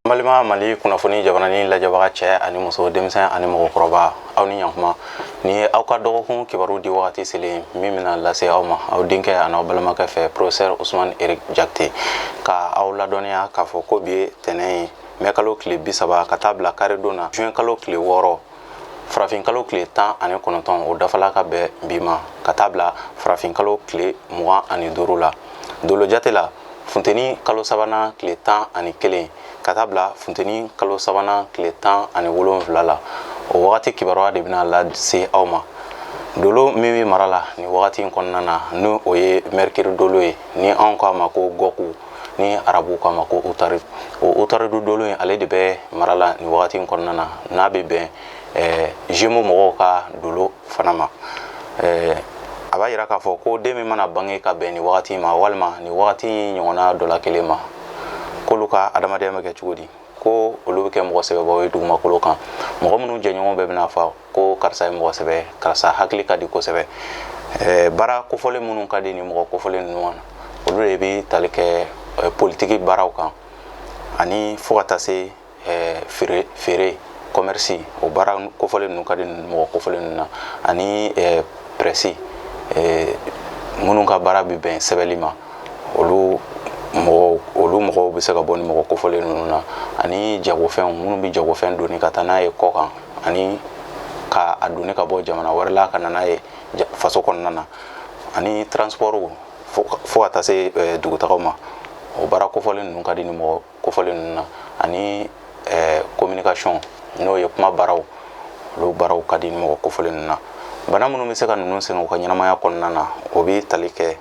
Balima Mali kunnafoni jabarani lajɛbaga cɛ ani muso, denmisɛn ani mɔgɔkɔrɔba, aw ni ɲankuma. Ni ye aw ka dɔgɔkun kibaru di wagati selen min bɛna lase aw ma aw denkɛ ani aw balimakɛ fɛ, professeur Ousmane Eric Diakité, ka aw ladɔnniya k'a fɔ ko bi ye tɛnɛn ye, mɛ kalo tile 30 ka taa bila karidon na, juin kalo tile 6, farafin kalo tile 19, o dafala ka bɛn bi ma, ka taa bila farafin kalo tile 25 la. Dolo jate la, funteni kalo sabanan tile 11 ka taa bila funteni kalo sabanan tile 17 la, o wagati kibaruya de bɛna lase aw ma. Dolo min bɛ mara la nin wagati in kɔnɔna na, ni o ye mercure dolo ye, ni anw k'a ma ko gɔku, ni arabu k'a ma ko utarid, o utaridu dolo in, ale de bɛ mara la nin wagati in kɔnɔna na, n'a bɛ bɛn Gémeaux mɔgɔw ka dolo fana ma. A b'a yira k'a fɔ ko den min mana bange ka bɛn nin wagati ma, walima nin wagati ɲɔgɔnna dɔ la kelen ma, k'olu ka adamadenya bɛ kɛ cogo di? Ko olu bɛ kɛ mɔgɔ sɛbɛbaw ye dugumakolo kan, mɔgɔ minnu jɛɲɔgɔn bɛɛ bɛna fɔ ko karisa ye mɔgɔ sɛbɛ, karisa hakili ka di kosɛbɛ. Baara kofɔlen minnu ka di ni mɔgɔ kofɔlen ninnu na, olu de bɛ tali kɛ politiki baaraw kan, ani fo ka taa se feere feere, commerce, o baara kofɔlen ninnu ka di mɔgɔ kofɔlen ninnu na, ani presse, minnu ka baara bɛ bɛn sɛbɛnli ma, olu mɔgɔw bɛ se ka bɔ ni mɔgɔ kofɔlen ninnu na, ani jagofɛnw, minnu bɛ jagofɛn doni ka taa n'a ye kɔ kan, ani ka a doni ka bɔ jamana wɛrɛ la ka na n'a ye faso kɔnɔna na, ani transport fo ka taa se dugutagaw ma, o baara kofɔlen ninnu ka di ni mɔgɔ kofɔlen ninnu na, ani communication, n'o ye kuma baaraw, olu baaraw ka di ni mɔgɔ kofɔlen ninnu na. Bana minnu bɛ se ka ninnu sɛgɛn u ka ɲɛnamaya kɔnɔna na, o bɛ tali kɛ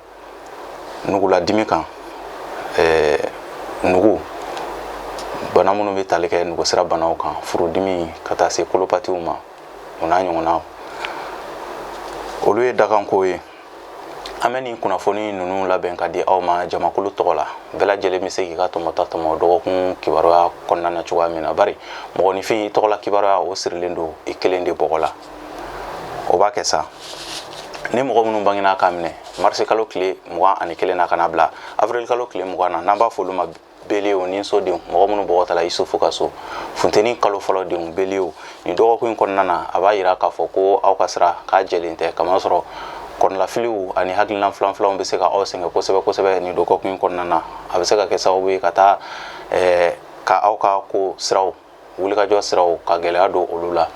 nuguladimi kan, nugu bana minnu bɛ tali kɛ nugusira banaw kan, furudimi, ka taa se kolopatiw ma, o n'a ɲɔgɔnnaw, olu ye dakanko ye. An bɛ nin kunnafoni ninnu labɛn ka di aw ma jamakulu tɔgɔ la. Bɛɛ lajɛlen bɛ se k'i ka tɔmɔta tɔmɔ dɔgɔkun kibaruya kɔnɔna na cogoya min na, bari mɔgɔninfin, i tɔgɔla kibaruya, o sirilen don i kelen de bɔgɔ la. O b'a kɛ sa ni mɔgɔ minnu bangena k'a minɛ marisi kalo tile 21 na ka na bila avril kalo tile 20 na, n'an b'a fɔ olu ma bélier ni sodenw, mɔgɔ minnu bɔgɔ tala Isufu ka so, funteni kalo fɔlɔ denw, bélier, nin dɔgɔkun in kɔnɔna na, a b'a yira k'a fɔ ko aw ka sira k'a jɛlen tɛ, kamasɔrɔ kɔnɔlafiliw ani hakilina filan filanw bɛ se ka aw sɛgɛn kosɛbɛ kosɛbɛ nin dɔgɔkun in kɔnɔna na. A bɛ se ka kɛ sababu ye ka taa ka aw ka ko siraw, wulikajɔ siraw, ka gɛlɛya don olu la.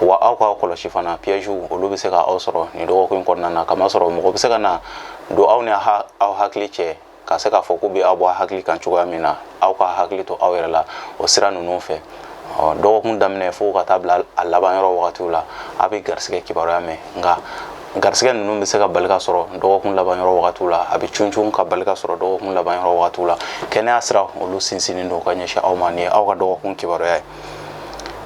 Wa aw ka kɔlɔsi fana, piège, olu bɛ se ka aw sɔrɔ nin dɔgɔkun in kɔnɔna na, kamasɔrɔ mɔgɔ bɛ se ka na don aw ni aw hakili cɛ, ka se k'a fɔ k'u bɛ aw bɔ hakili kan cogoya min na. Aw ka hakili to aw yɛrɛ la o sira ninnu fɛ. Dɔgɔkun daminɛ fo ka taa bila a laban yɔrɔ wagatiw la, a bɛ garisɛgɛ kibaruya mɛn, nka garisɛgɛ ninnu bɛ se ka bali ka sɔrɔ dɔgɔkun laban yɔrɔ wagatiw la, a bɛ cuncun ka bali ka sɔrɔ dɔgɔkun laban yɔrɔ wagatiw la. Kɛnɛya sira, olu sinsinnen don ka ɲɛsin aw ma. Nin ye aw ka dɔgɔkun kibaruya ye.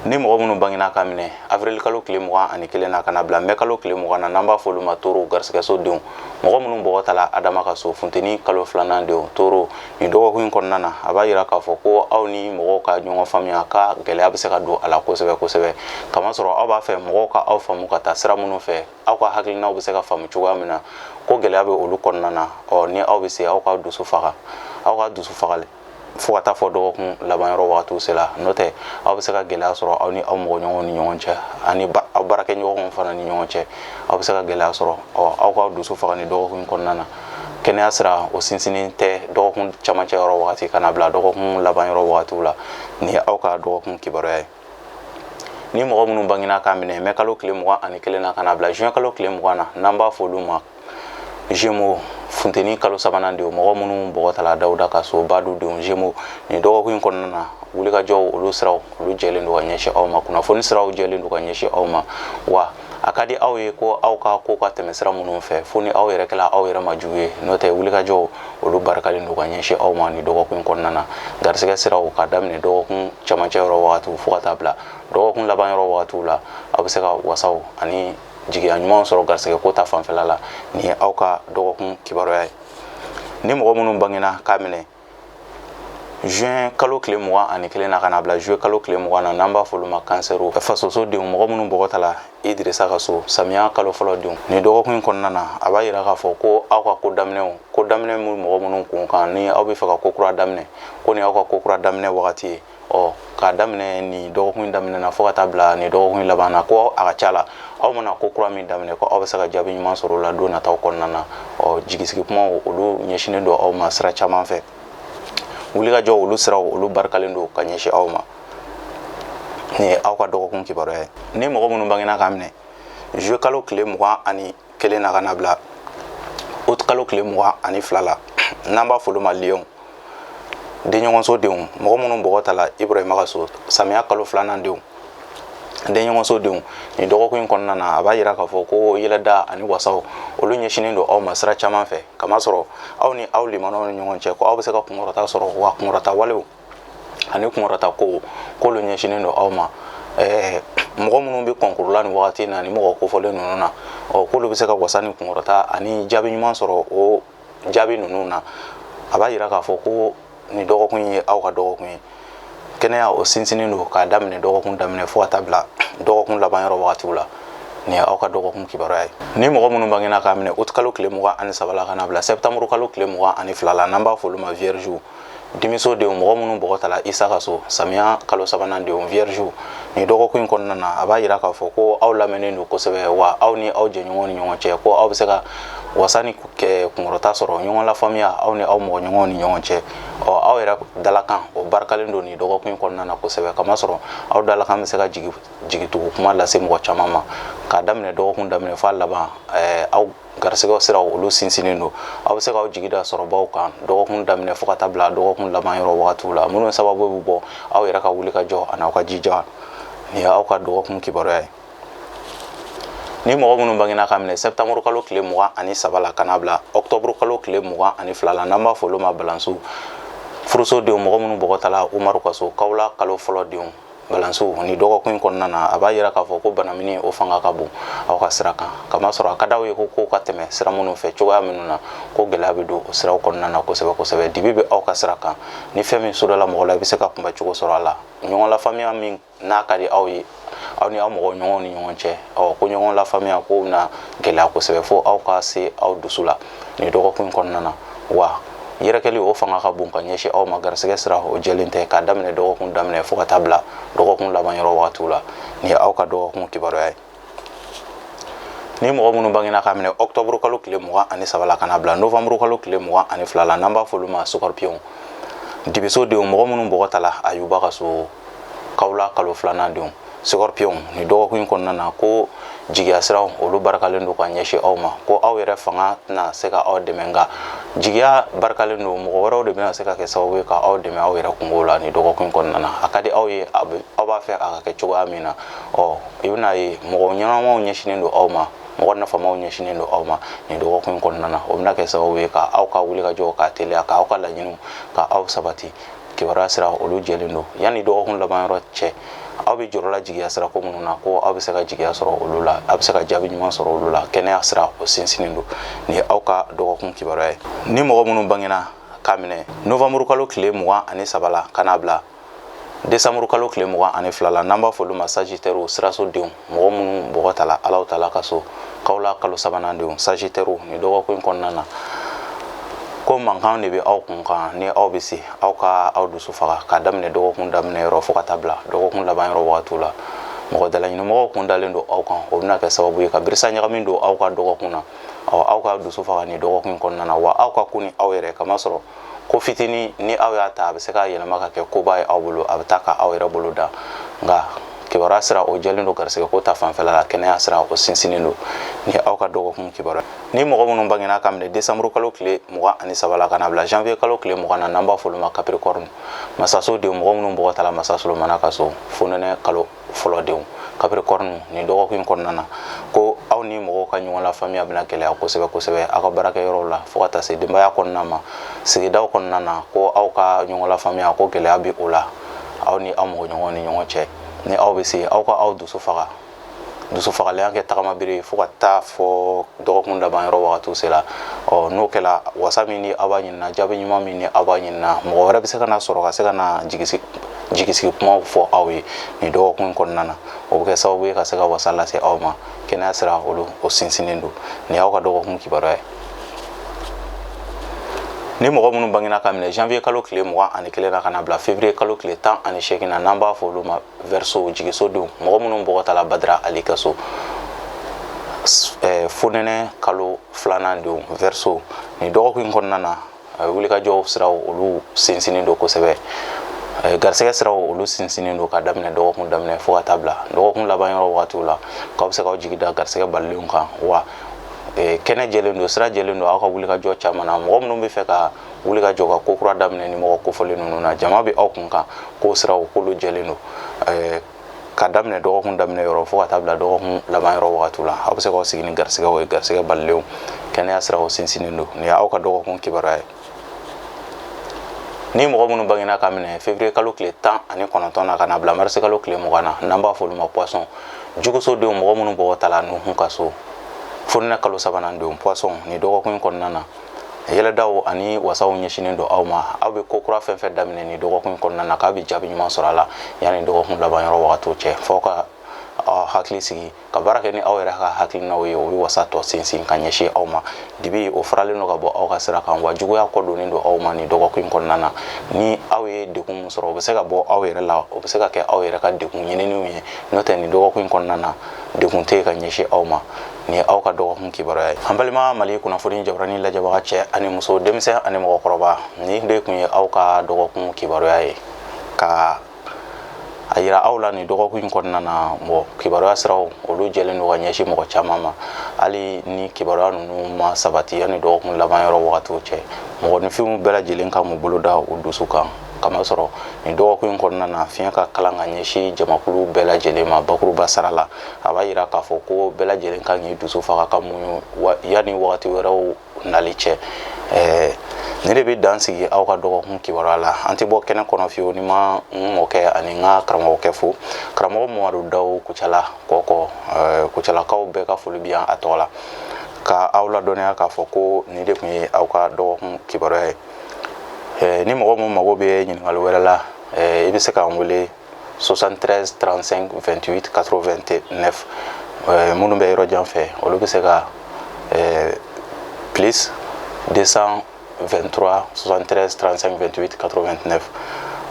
Ni mɔgɔ minnu bangena ka minɛ avril kalo tile 21 na ka na bila mɛ kalo tile 20 na, n'an b'a fɔ olu ma toro, garisɛgɛso denw, mɔgɔ minnu bɔgɔ tala Adama ka so, funteni kalo filanan denw, toro, nin dɔgɔkun in kɔnɔna na, a b'a yira k'a fɔ ko aw ni mɔgɔw ka ɲɔgɔn faamuya ka gɛlɛya bɛ se ka don a la kosɛbɛ kosɛbɛ, kamasɔrɔ aw b'a fɛ mɔgɔw ka aw faamu ka taa sira minnu fɛ, aw ka hakilinaw bɛ se ka faamu cogoya min na, ko gɛlɛya bɛ olu kɔnɔna na. Ɔ ni aw bɛ se, aw ka dusu faga, aw ka dusu fagali fo ka taa fɔ dɔgɔkun laban yɔrɔ wagatiw sera. N'o tɛ, aw bɛ se ka gɛlɛya sɔrɔ aw ni aw mɔgɔɲɔgɔnw ni ɲɔgɔn cɛ, ani aw baarakɛɲɔgɔnw fana ni ɲɔgɔn cɛ, aw bɛ se ka gɛlɛya sɔrɔ. Ɔ aw ka dusu faga ni dɔgɔkun kɔnɔna na. Kɛnɛya sira, o sinsinnen tɛ dɔgɔkun camancɛ yɔrɔ wagati ka na bila dɔgɔkun laban yɔrɔ wagatiw la. Nin ye aw ka dɔgɔkun kibaruya ye. Ni mɔgɔ minnu bangena k'a minɛ mɛ kalo tile 21 na ka na bila juin kalo tile 20 na, n'an b'a fɔ olu ma Gémeaux, funteni kalo sabanan denw, mɔgɔ minnu bɔgɔ tala Dawuda ka so, badu denw, Gémeaux, nin dɔgɔkun in kɔnɔna na, wulikajɔw, olu siraw, olu jɛlen don ka ɲɛsin aw ma, kunnafoni siraw jɛlen don ka ɲɛsin aw ma. Wa a ka di aw ye ko aw ka ko ka tɛmɛ sira minnu fɛ, fo ni aw yɛrɛ kɛla aw yɛrɛ ma jugu ye. N'o tɛ, wulikajɔw, olu barikalen don ka ɲɛsin aw ma nin dɔgɔkun in kɔnɔna na. Garisɛgɛ siraw, ka daminɛ dɔgɔkun camancɛ yɔrɔ wagatiw fo ka taa bila dɔgɔkun laban yɔrɔ wagatiw la, aw bɛ se ka wasaw ani jigiya ɲumanw sɔrɔ garisɛgɛ ko ta fanfɛla la. Nin ye aw ka dɔgɔkun kibaruya ye. Ni mɔgɔ minnu bangena k'a minɛ juin kalo tile 21 na ka na bila juillet kalo tile 20 na, n'an b'a fɔ olu ma cancer, fasoso denw, mɔgɔ minnu bɔgɔ ta la Idirisa ka so, samiya kalo fɔlɔ denw, nin dɔgɔkun in kɔnɔna na, a b'a yira k'a fɔ ko aw ka ko daminɛw, ko daminɛ min mɔgɔ minnu kun kan, ni aw bɛ fɛ ka ko kura daminɛ, ko nin aw ka ko kura daminɛ wagati ye. Ɔ, k'a daminɛ nin dɔgɔkun in daminɛ na fo ka taa bila nin dɔgɔkun in laban na, ko a ka ca la aw mana ko kura min daminɛ, ko aw bɛ se ka jaabi ɲuman sɔrɔ o la don nataw kɔnɔna na. Ɔ, jigisigi kumaw, olu ɲɛsinnen don aw ma sira caman fɛ. Wulikajɔ, olu siraw, olu barikalen don ka ɲɛsin aw ma. Nin ye aw ka dɔgɔkun kibaruya ye. Ni mɔgɔ minnu bangena k'a minɛ juillet kalo tile 21 na ka na bila août kalo tile 22 la, n'an b'a fɔ olu ma lion, denɲɔgɔnso denw, mɔgɔ minnu bɔgɔ tala Ibrahima ka so, samiya kalo filanan denw, denɲɔgɔnso denw, nin dɔgɔkun in kɔnɔna na, a b'a yira k'a fɔ ko yɛlɛda ani wasaw, olu ɲɛsinnen don aw ma sira caman fɛ, kamasɔrɔ aw ni aw limanaw ni ɲɔgɔn cɛ, ko aw bɛ se ka kunkɔrɔta sɔrɔ, wa kunkɔrɔta walew ani kunkɔrɔta ko, k'olu ɲɛsinnen don aw ma. Mɔgɔ minnu bɛ kɔnkuru la nin wagati na, ni mɔgɔ kofɔlen ninnu na, ɔ, k'olu bɛ se ka wasa ni kunkɔrɔta ani jaabi ɲuman sɔrɔ o jaabi ninnu na. A b'a yira k'a fɔ ko nin dɔgɔkun ye aw ka dɔgɔkun ye. Kɛnɛya, o sinsinnen don k'a daminɛ dɔgɔkun daminɛ fo ka taa bila dɔgɔkun laban yɔrɔ wagatiw la. Nin ye aw ka dɔgɔkun kibaruya ye. Ni mɔgɔ minnu bangena k'a minɛ août kalo tile 23 la ka na bila septembre kalo tile 22 la, n'an b'a fɔ olu ma vierge, dimiso denw, mɔgɔ minnu bɔgɔ tala Isa ka so, samiya kalo sabanan denw, vierge, nin dɔgɔkun in kɔnɔna na, a b'a yira k'a fɔ ko aw lamɛnnen don kosɛbɛ, wa aw ni aw jɛɲɔgɔnw ni ɲɔgɔn cɛ, ko aw bɛ se ka wasa ni kunkɔrɔta sɔrɔ, ɲɔgɔn lafaamuya aw ni aw mɔgɔ ɲɔgɔnw ni ɲɔgɔn cɛ. Ɔ, aw yɛrɛ dalakan, o barikalen don nin dɔgɔkun in kɔnɔna na kosɛbɛ, kamasɔrɔ aw dalakan bɛ se ka jigitugu kuma lase mɔgɔ caman ma. K'a daminɛ dɔgɔkun daminɛ f'a laban, aw garisɛgɛ siraw, olu sinsinnen don. Aw bɛ se k'aw jigi da sɔrɔbaw kan dɔgɔkun daminɛ fo ka taa bila dɔgɔkun laban yɔrɔ wagatiw la, minnu sababu bɛ bɔ aw yɛrɛ ka wuli ka jɔ ani aw ka jija. Nin ye aw ka dɔgɔkun kibaruya ye. Ni mɔgɔ minnu bangena ka minɛ septembre kalo tile 23 la ka na bila octobre kalo tile 22 la, n'an b'a fɔ olu ma balansiw, furuso denw, mɔgɔ minnu bɔgɔ tala Umaru ka so, kawula kalo fɔlɔ denw, balansiw, ni dɔgɔkun in kɔnɔna na, a b'a yira k'a fɔ ko banamini, o fanga ka bon aw ka sira kan, kamasɔrɔ a ka d'aw ye ko kow ka tɛmɛ sira minnu fɛ, cogoya minnu na, ko gɛlɛya bɛ don o siraw kɔnɔna na kosɛbɛ kosɛbɛ. Dibi bɛ aw ka sira kan. Ni fɛn min sudala mɔgɔ la, i bɛ se ka kunbɛ cogo sɔrɔ a la. Ɲɔgɔn lafaamuya min n'a ka di aw ye, aw ni aw mɔgɔ ɲɔgɔnw ni ɲɔgɔn cɛ, ɔ, ko ɲɔgɔn lafaamuya ko bɛna gɛlɛya kosɛbɛ fo aw ka se aw dusu la nin dɔgɔkun in kɔnɔna na. Wa yɛrɛkɛli, o fanga ka bon ka ɲɛsin aw ma. Garisɛgɛ sira, o jɛlen tɛ k'a daminɛ dɔgɔkun daminɛ fo ka taa bila dɔgɔkun laban yɔrɔ wagatiw la. Nin ye aw ka dɔgɔkun kibaruya ye. Ni mɔgɔ minnu bangena k'a minɛ octobre kalo tile 23 la ka na bila novembre kalo tile 22 la, n'an b'a fɔ olu ma scorpion, dibiso denw, mɔgɔ minnu bɔgɔ tala Ayuba ka so, kawula kalo filanan denw, scorpion, nin dɔgɔkun in kɔnɔna na, ko jigiya siraw, olu barikalen don ka ɲɛsin aw ma. Ko aw yɛrɛ fanga tɛna se ka aw dɛmɛ, nka jigiya barikalen don, mɔgɔ wɛrɛw de bɛna se ka kɛ sababu ye ka aw dɛmɛ aw yɛrɛ kungo la nin dɔgɔkun in kɔnɔna na. A ka di aw ye, aw b'a fɛ a ka kɛ cogoya min na, ɔ, i bɛna ye mɔgɔ ɲɛnamaw ɲɛsinnen don aw ma, mɔgɔ nafamaw ɲɛsinnen don aw ma nin dɔgɔkun in kɔnɔna na. O bɛna kɛ sababu ye ka aw ka wulikajɔ k'a teliya, ka aw ka laɲiniw ka aw sabati. Kibaruya sira, olu jɛlen don. Yanni dɔgɔkun laban yɔrɔ cɛ, aw bɛ jɔrɔ la jigiya sira ko minnu na, ko aw bɛ se ka jigiya sɔrɔ olu la, aw bɛ se ka jaabi ɲuman sɔrɔ olu la. Kɛnɛya sira, o sinsinnen don. Nin ye aw ka dɔgɔkun kibaruya ye. Ni mɔgɔ minnu bangena k'a minɛ novembre kalo tile 23 la ka n'a bila décembre kalo tile 22 la, n'an b'a fɔ olu ma sagittaire, siraso denw, mɔgɔ minnu bɔgɔ tala Alaw tala ka so, kawula kalo sabanan denw, sagittaire, nin dɔgɔkun in kɔnɔna na, ko mankan de bɛ aw kun kan. Ni aw bɛ se, aw ka aw dusu faga k'a daminɛ dɔgɔkun daminɛ yɔrɔ fo ka taa bila dɔgɔkun laban yɔrɔ wagatiw la. Mɔgɔ dalaɲinimɔgɔw kun dalen don aw kan, o bɛna kɛ sababu ye ka birisa ɲagami don aw ka dɔgɔkun na. Ɔ, aw ka dusu faga nin dɔgɔkun in kɔnɔna na, wa aw ka ko ni aw yɛrɛ, kamasɔrɔ ko fitinin ni aw y'a ta, a bɛ se ka yɛlɛma ka kɛ koba ye aw bolo, a bɛ taa ka aw yɛrɛ bolo da. Nka kibaruya sira, o jɛlen don garisɛgɛ ko ta fanfɛla la. Kɛnɛya sira, o sinsinnen don. Ni aw ka dɔgɔkun kibaruya. Ni mɔgɔ minnu bangena ka minɛ décembre kalo tile 23 la ka na bila janvier kalo tile 20 na, n'an b'a fɔ olu ma capricorne, masaso denw, mɔgɔ minnu bɔgɔ tala masa Solomana ka so, fonɛnɛ kalo fɔlɔ denw, capricorne, nin dɔgɔkun in kɔnɔna na, ko aw ni mɔgɔw ka ɲɔgɔn lafaamuya bɛna gɛlɛya kosɛbɛ kosɛbɛ aw ka baarakɛyɔrɔw la fo ka taa se denbaya kɔnɔna ma, sigidaw kɔnɔna na, ko aw ka ɲɔgɔn lafaamuya ko gɛlɛya bɛ o la aw ni aw mɔgɔ ɲɔgɔn ni ɲɔgɔn cɛ. Ni aw bɛ se, aw ka aw dusu faga, dusu fagalenya kɛ tagama bere fo ka taa fɔ dɔgɔkun laban yɔrɔ wagatiw sera. Ɔ, n'o kɛla, wasa min ni aw b'a ɲinina, jaabi ɲuman min ni aw b'a ɲinina, mɔgɔ wɛrɛ bɛ se ka na sɔrɔ ka se ka na jigisigi kumaw fɔ aw ye nin dɔgɔkun kɔnɔna na. O bɛ kɛ sababu ye ka se ka wasa lase aw ma. Kɛnɛya sira, olu, o sinsinnen don. Nin y'aw ka dɔgɔkun kibaruya ye. Ni mɔgɔ minnu bangena ka minɛ janvier kalo tile 21 na ka na bila février kalo tile 18 na, n'an b'a fɔ olu ma Verseau, jigisodenw, mɔgɔ minnu bɔgɔ tala Badara Ali ka so, fonɛnɛ kalo filanan denw, Verseau, nin dɔgɔkun in kɔnɔna na, wulikajɔw siraw olu sinsinnen don kosɛbɛ. Garisɛgɛ siraw olu sinsinnen don ka daminɛ dɔgɔkun daminɛ fo ka taa bila dɔgɔkun laban yɔrɔ wagatiw la, k'aw bɛ se k'aw jigi da garisɛgɛ balilenw kan. Wa kɛnɛ jɛlen don, sira jɛlen don aw ka wulikajɔ caman na. Mɔgɔ minnu bɛ fɛ ka wuli ka jɔ ka ko kura daminɛ, ni mɔgɔ kofɔlen ninnu na, jama bɛ aw kun kan k'o siraw k'olu jɛlen don ka daminɛ dɔgɔkun daminɛ yɔrɔ fo ka taa bila dɔgɔkun laban yɔrɔ wagatiw la. Aw bɛ se k'aw sigi ni garisɛgɛw ye, garisɛgɛ balilenw, kɛnɛya siraw sinsinnen don. Nin ye aw ka dɔgɔkun kibaruya ye. Ni mɔgɔ minnu bangena ka minɛ février kalo tile 19 na ka na bila mars kalo tile 20 na, n'an b'a fɔ olu ma Poisson, jugusodenw, mɔgɔ minnu bɔgɔ tala Nuhun ka so, fonɛnɛ kalo sabanan denw, Poisson, nin dɔgɔkun in kɔnɔna na, yɛlɛdaw ani wasaw ɲɛsinnen don aw ma. Aw bɛ ko kura fɛn fɛn daminɛ nin dɔgɔkun in kɔnɔna na, k'a bɛ jaabi ɲuman sɔrɔ a la yanni dɔgɔkun laban yɔrɔ wagatiw cɛ. F'aw ka aw hakili sigi ka baara kɛ ni aw yɛrɛ ka hakilinaw ye, o bɛ wasa tɔ sinsin ka ɲɛsin aw ma. Dibi o faralen don ka bɔ aw ka sira kan, wa juguya kɔ donnen don aw ma nin dɔgɔkun in kɔnɔna na. Ni aw ye degun min sɔrɔ, o bɛ se ka bɔ aw yɛrɛ la, o bɛ se ka kɛ aw yɛrɛ ka degun ɲininiw ye. N'o tɛ, nin dɔgɔkun in kɔnɔna na, degun tɛ yen ka ɲɛsin aw ma. Nin ye aw ka dɔgɔkun kibaruya ye. An balima Mali kunnafoni jabarani lajɛbaga, cɛ ani muso, denmisɛn ani mɔgɔkɔrɔba, nin de tun ye aw ka dɔgɔkun kibaruya ye, ka a yira aw la nin dɔgɔkun in kɔnɔna na, mɔgɔ kibaruya siraw olu jɛlen don ka ɲɛsin mɔgɔ caman ma. Hali ni kibaruya ninnu ma sabati yanni dɔgɔkun laban yɔrɔ wagatiw cɛ, mɔgɔninfinw bɛɛ lajɛlen ka mun bolo da u dusu kan, kamasɔrɔ nin dɔgɔkun in kɔnɔna na, fiɲɛ ka kalan ka ɲɛsin jamakulu bɛɛ lajɛlen ma bakuruba sara la. A b'a yira k'a fɔ ko bɛɛ lajɛlen kan k'i dusu faga ka muɲu yanni wagati wɛrɛw nali cɛ. Nin de bɛ dan sigi aw ka dɔgɔkun kibaruya la. An tɛ bɔ kɛnɛ kɔnɔ fiyewu ni ma n mɔkɛ ani n ka karamɔgɔkɛ fo, karamɔgɔ Mamadu Dawu Kucala kɔkɔ. Kucalakaw bɛɛ ka foli bi yan a tɔgɔ la, ka aw ladɔnniya k'a fɔ ko nin de tun ye aw ka dɔgɔkun kibaruya ye. Ni mɔgɔ min mago bɛ ɲininkali wɛrɛ la, i bɛ se k'an wele 73 35 28 89. Minnu bɛ yɔrɔ jan fɛ, olu bɛ se ka plus 223 73 35 28 89.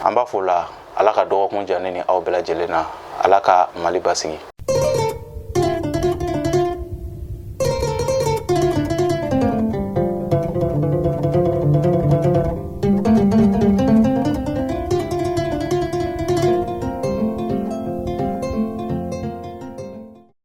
An b'a fɔ la, Ala ka dɔgɔkun diya ne ni aw bɛɛ lajɛlen na. Ala ka Mali basigi.